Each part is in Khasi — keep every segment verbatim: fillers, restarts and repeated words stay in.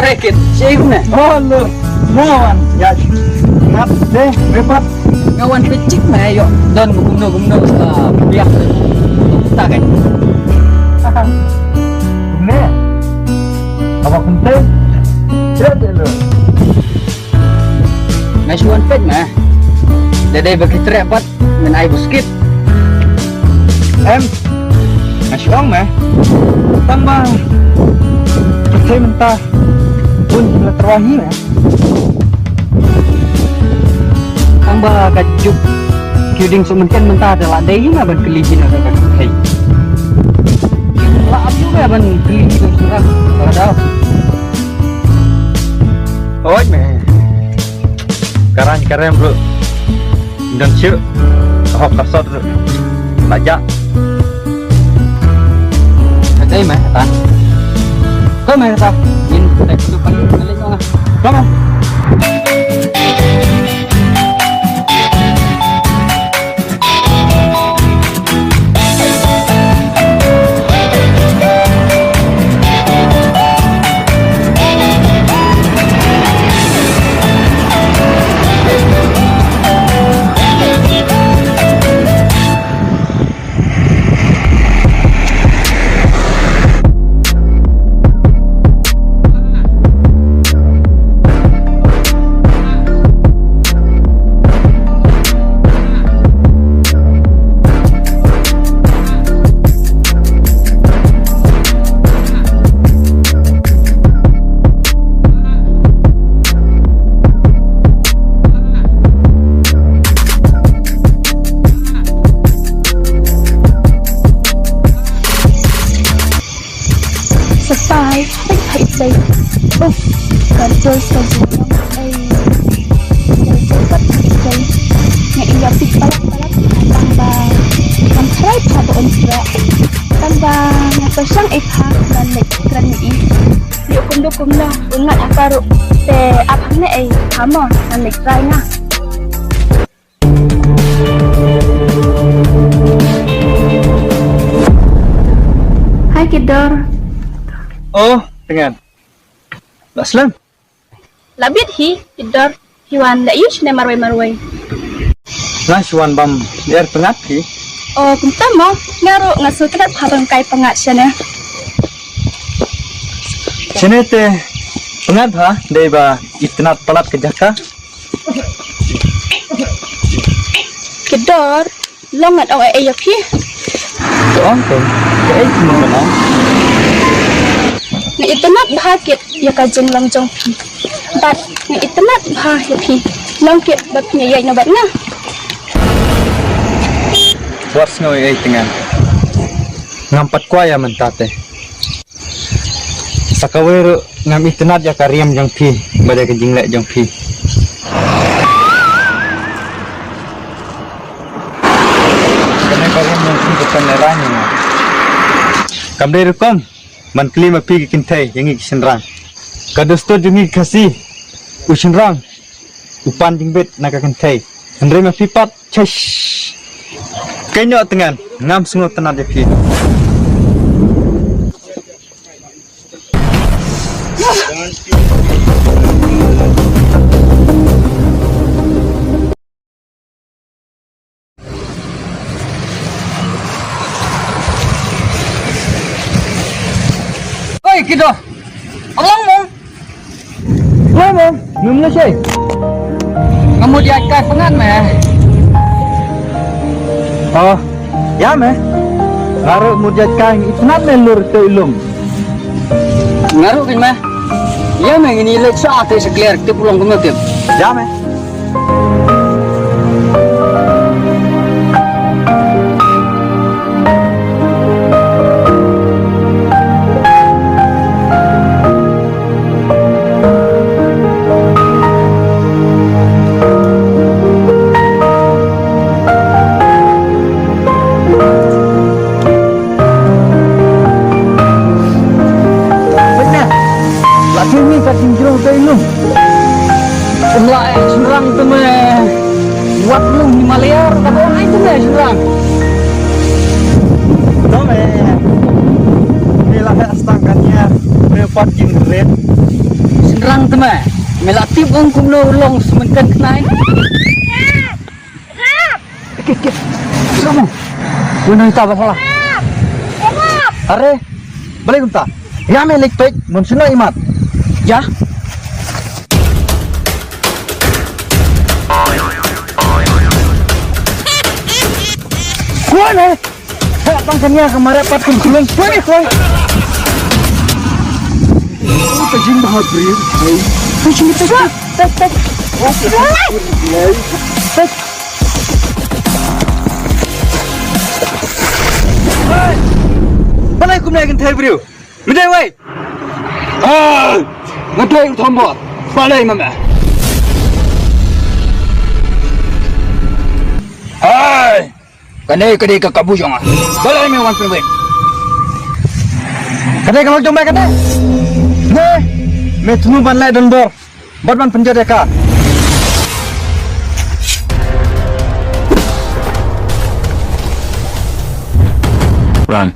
Pekit, cik ne. Oh, lo. Nga wan. Ya. Ngap deh, repot. Nga wan pechik ne, yo. Don kumno kumno, ah, biak. Tak kan. Kumne. Apa kumte? Cek deh lo. Nga shu wan peit ma. Da dei ba ki treh pat ngan ai buskit. Em. Nga shu ong ma. Tang ba ki treh mynta bun ki la tyrwa hi ma. Tang ba ka juk ki ding suk mynken mynta da la dei hi ma ban kylli hi na ka ka hei. La ap yu ma ban kylli hi suk ka ka dau. Oi me. Ka rang ka rem ruh. Don shuh. Ka hok ka sot ruh. La jah. Ka dei me ta. Ko me ta. Yin ka dei ka dei ka dei. Ko me. Sa phai, phai, phai, phai. Uf, ka jol sa jol. Ai. Ka jol sa jol. Nga ïa phi palat palat tang ba. Kam trai pha ba on tra. Tang ba nga pyrshang ïa pha ban leit kren ïa i. Ïa kumno kumno un ngat ïa ka ruh. Te ap hangne ei pha mo ban leit kren nga. Hai Kidor. Oh, Tngan. La slem? La bit hi, Kidor. Hi wan da yu shne marwei marwei. Nga shu wan bam er Tngan hi. Oh, kumta mo. Nga ruh nga sngewtynnat bha ban kai Tngan shane. Shane te Tngan bha dei ba itynnat palat ka jaka. Kidor, long ngan ong ei ei ïa phi. To ong te, kaei phi mon ban ong? Nga itynnat bha kit ïa ka jinglong jong phi. Bad nga itynnat bha ïa phi. Long kit bad nga ïaid na bad nga. Wat sngew ei ei Tngan. Ngam pat kwah ïa mynta te. Sa kawei ruh ngam itynnat ïa ka riam jong phi, bad ïa ka jingleh jong phi. Kane ka riam jong phi ka pynlehraiñ ïa nga. Kam dei rukom ban kylli ma phi ki kynthei ïa ngi ki shynrang. Ka dustur jong ngi ki Khasi, u shynrang u pan jingbit na ka kynthei. Hynrei ma phi pat, chesh. Kynnoh Tngan, ngam sngewtynnat ïa phi. Oi, Kidor. Alang mo. Wei mo, mem lashai. Nga mut ïaid kai Tngan me. Oh, ïa me. Nga ruh mut ïaid kai, itynnat me lur te i lum. Nga ruh kin me. Ïa me, ngin ïa leit sha te sha clear te pulong kumno tip. Ïa me. Pyneh, la kynni ka jingjrong ka ilung. Ym lah eh shynrang te me. Wat lung ni maliar ka bong ai te me shynrang. To me. Ni la eh stang kan ya. Me pat jingret. Lang te me. Me la tip ong kumno u long smen kan khnai. Kit, kit. Selamu. Wena ita ba salah. Are. Balei kumta? Nga me lek pek, mun suna imat. Ya. Kuan eh. Hei, tang kania ka mara pat kum kulun. Kuan eh, kuan. Oh, ka jing bahut bri. Hei. Hei, sini pek, pek, pek. Oh, ka jing bahut bri. Pek. Balei kumne kan thai bri. Midai wei. Ah, nga dei u Thombor. Balei mama. Hai. Kane ka dei ka kabu jong nga. Balei me wan pynwit. Kane ka lok jong me kane. Ne. Me thmu ban leh donbor. Bad ban pynjot ïa ka. Run.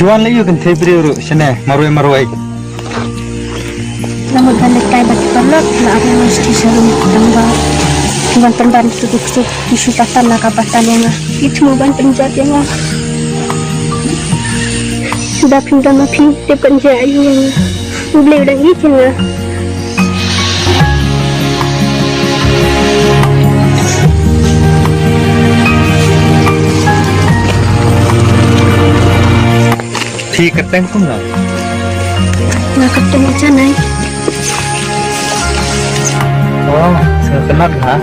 Shuan le yu kan thei briew ruh shane marwei marwei. Namut ban lehkai bad paralok la ar ïa nga sha ki sharum tang ba ki wan pynban ki kuk suk ki shu patan la ka patan ïa nga. Ki thmu ban pynjot ïa nga. Da phim don ma phi te pynjah ïa nga. U Blei u dang ïeit ïa nga. Phi kyrteng kumno? Nga kyrteng Janai. Oh, sngewtynnat ha.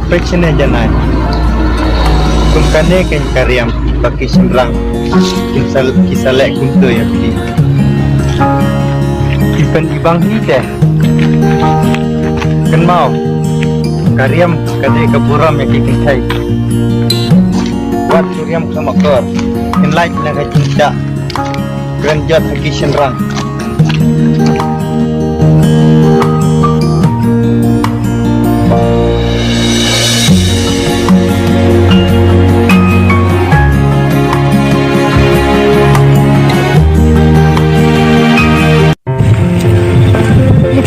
Peit shane Janai. Kum kane kein ka riam ba ki shynrang kin sa, ki sa leh kumto ïa phi. Ki pyn-i bang hi te. Kynmaw, ka riam ka dei ka burom ïa ki kynthei. Wat shu riam kham akor. Kin lait na ka jingshah. Kren jot ha ki shynrang.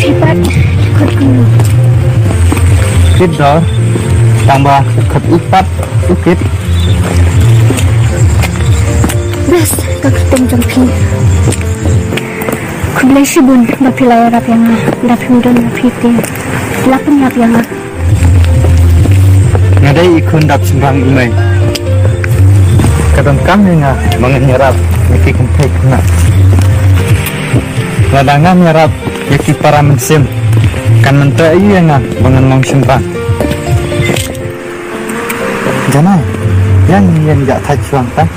Phi pat, khot kumno? Kit dor, tang ba khot u pat, u kit. Bes, ka kyrteng jong phi. Khublei shibun ba phi la ïarap ïa nga, da phim don ïa phi te la pynïap ïa nga. Nga dei i khun dap shynrang i mei. Ka donkam ïa nga ba ngan ïarap ïa ki kynthei khynnah. Lada ngam ïarap ïa ki para mynsiem, kan myntoi aïu ïa nga ba ngan long shynrang? Janai, ïa ngin ïeng ïa thait shuwa ta.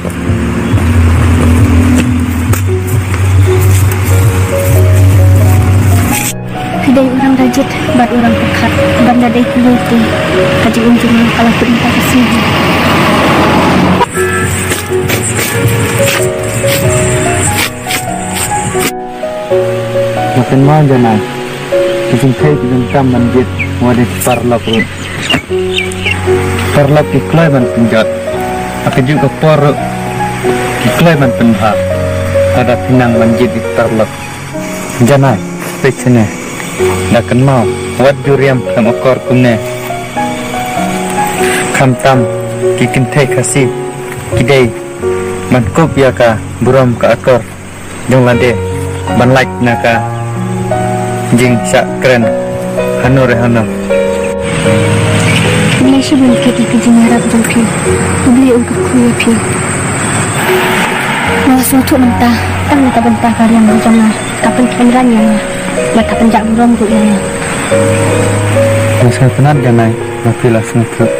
Phi dei u rangbah da jied bad u rangbah pyrkhat, ban da dei phi dei te ka jingim jong nga ka la kut mynta ka sngi. Nga kynmaw Janai, ki jingkhei ki jingkam ban jied wat dei ki paralok ruh. Paralok ki kloi ban pynjot, ha kajuh ka por ruh ki kloi ban pynbha. Lada phi nang ban jied ïa ki paralok. Janai, peit shane. Da kynmaw, wat ju riam ka akor kumne. Khamtam ki kynthei Khasi ki dei ban kup ïa ka burom ka akor jong lade, ban lait na ka jingshah kren hano re hano. Khublei shibun kit ïa ka jingïarap jong phi. Khublei un kyrkhu ïa phi. Nga sngewthuh mynta tang na ka bynta ka riam jong nga, ka pynkhynran ïa nga bad ka pynjah burom ruh ïa nga. Nga sngewtynnat Janai ba phi la sngewthuh.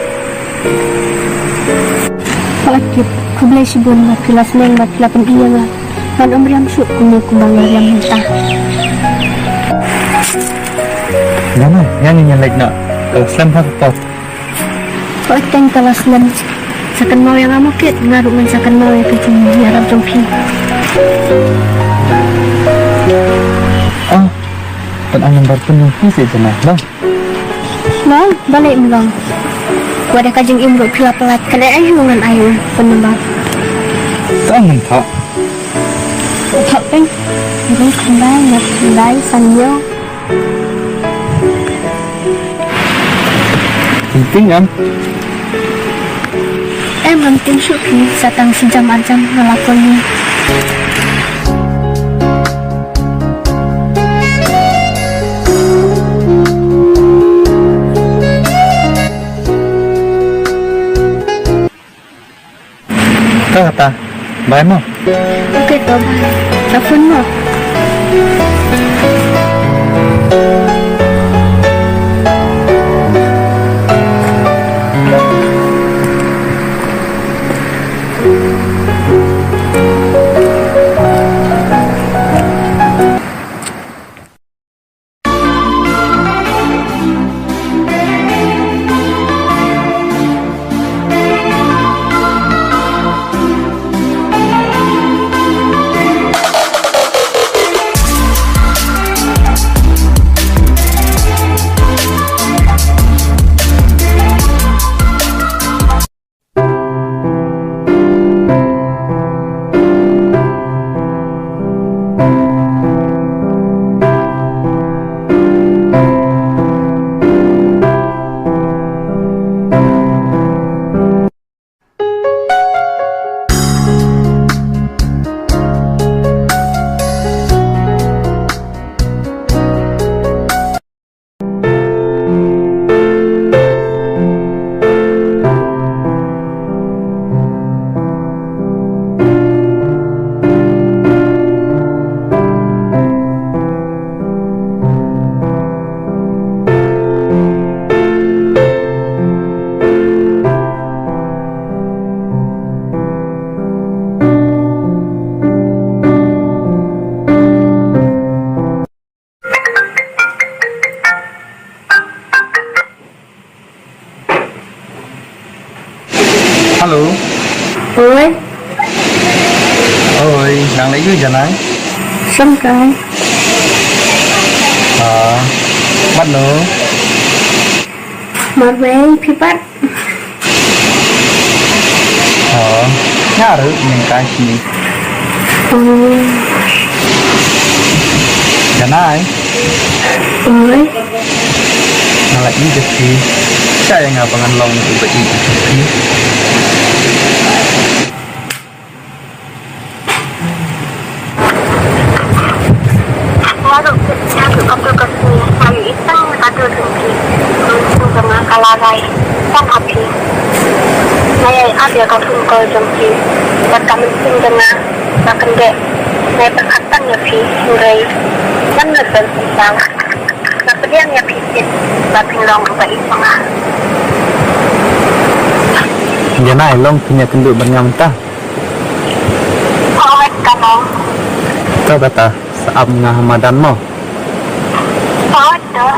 Palat kit, khublei shibun ba phi la sneng bad phi la pyni ïa nga ban ym riam shuh kumne kumba nga riam mynta. Janai, ïa ngin ïa leit noh, ka la slem ha ka por. Hooid tang, ka la slem. Sa kynmaw ïa nga mo kit, nga ruh ngan sa kynmaw ïa ka jingïarap jong phi. Oh, pynang number phone jong phi seh Janai, long? Long, balei ym long? Wat da ka jingim ruh phi la palat, kan ai aïu ngan ai phone number? Tang ngan thoh. Thoh peng. Ring khyndai, ngat khyndai, san hynñiew. Ym tieng em? Em, ym tieng shuh phi, sa tang shi jam ar jam nga la call ïa. Ka kata. Bye mo. Okay to, bye. Sa phone mo. Hello. Oi. Oi, nang leh ïu Janai? Shong kai. Ah, pat no? Marwei, phi pat? Oh, nga ruh mynta shini. Oh. Janai. Oi. Nga la ïeit ïa phi. Shah ïa nga ba ngan long uba ïeit ïa phi. Nga ruh, nga ruh ka tu ka tu, nga ïeit tang ka tu ka tu. Nga ka la rai tang ha phi. Nga ïa Ap ïa ka phone call jong phi. Bad ka mynsiem jong nga, nga kynduh. Nga pyrkhat tang ïa phi, hynrei ngan leit ban pynpaw. Nga pdiang ïa phi, Kit, ba phin long ruh ba ïeit ma nga. Janai, long phin ïakynduh bad nga mynta? Hooid, ka long. To kata, sa ap nga ha madan mo. Hooid, to.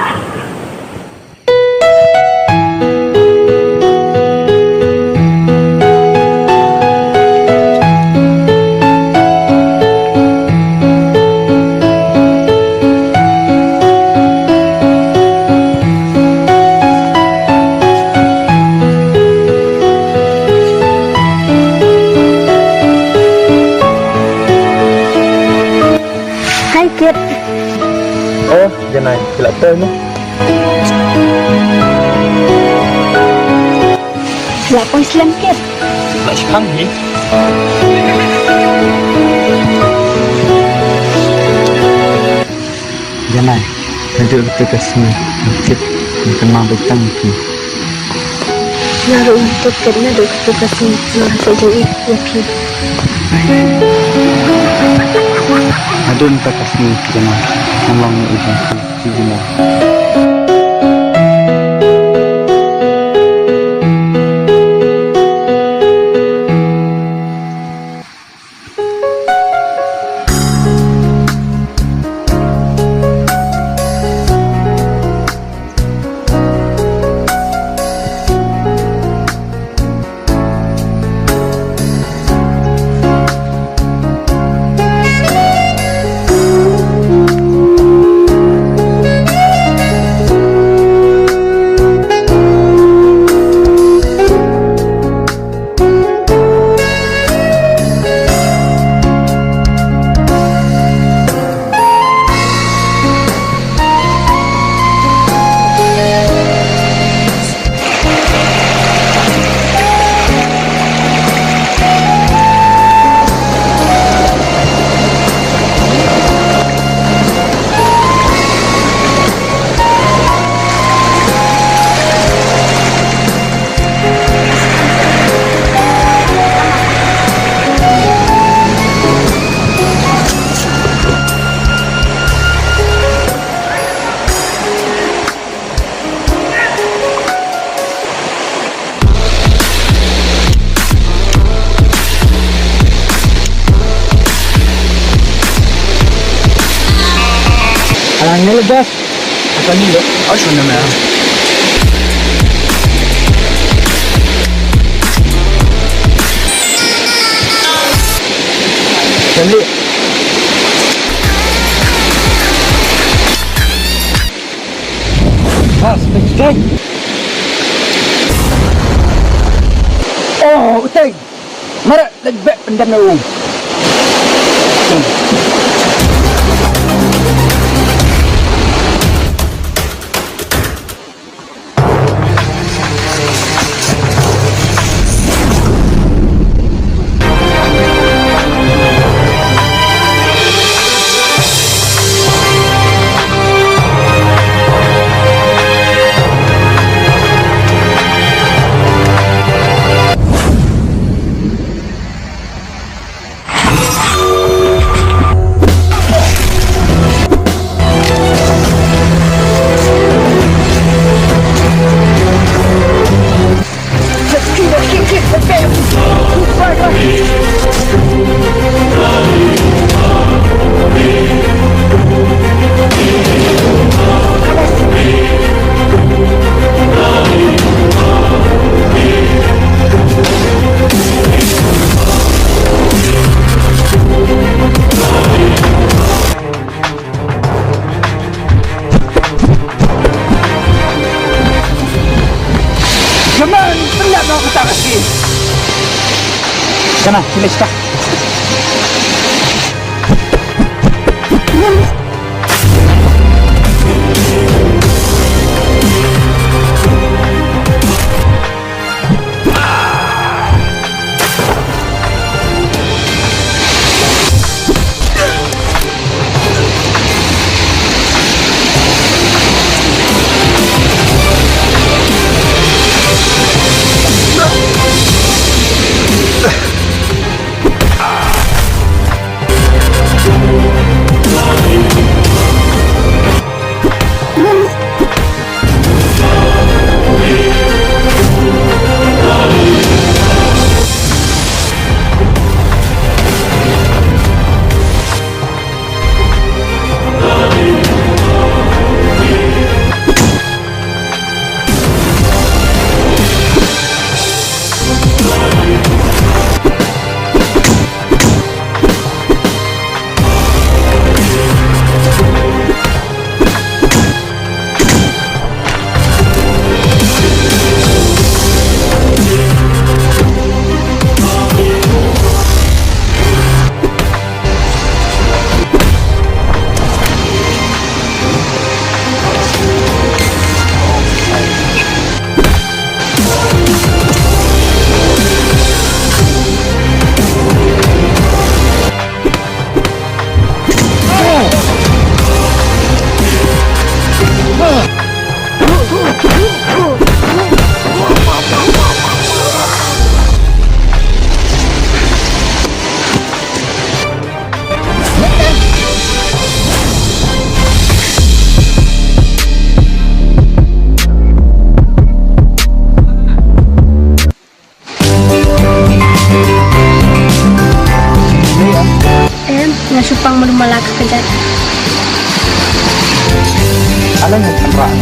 Hai, Kit. Oh, Janai, phi la poi mo? Phi la poi slem, Kit? La shipang hi. Janai, naduh katu ka sngi, Kit, nga kynmaw beit tang ïa phi. Nga ruh nga tip, Kit, naduh katu ka sngi nga la shu ïeit ïa phi. Naduh kata ka sngi, Janai, nga long ïeit ïa phi, phi Janai. Alang ni le, boss. Apa ni le? Oh, sana meh. Balik. Bas, Uteng. Oh, Uteng. Mara leit beh pyndem na u. Come on, pynlap noh kata ka sien. Sana, sila cita. Ala ngan pynrah.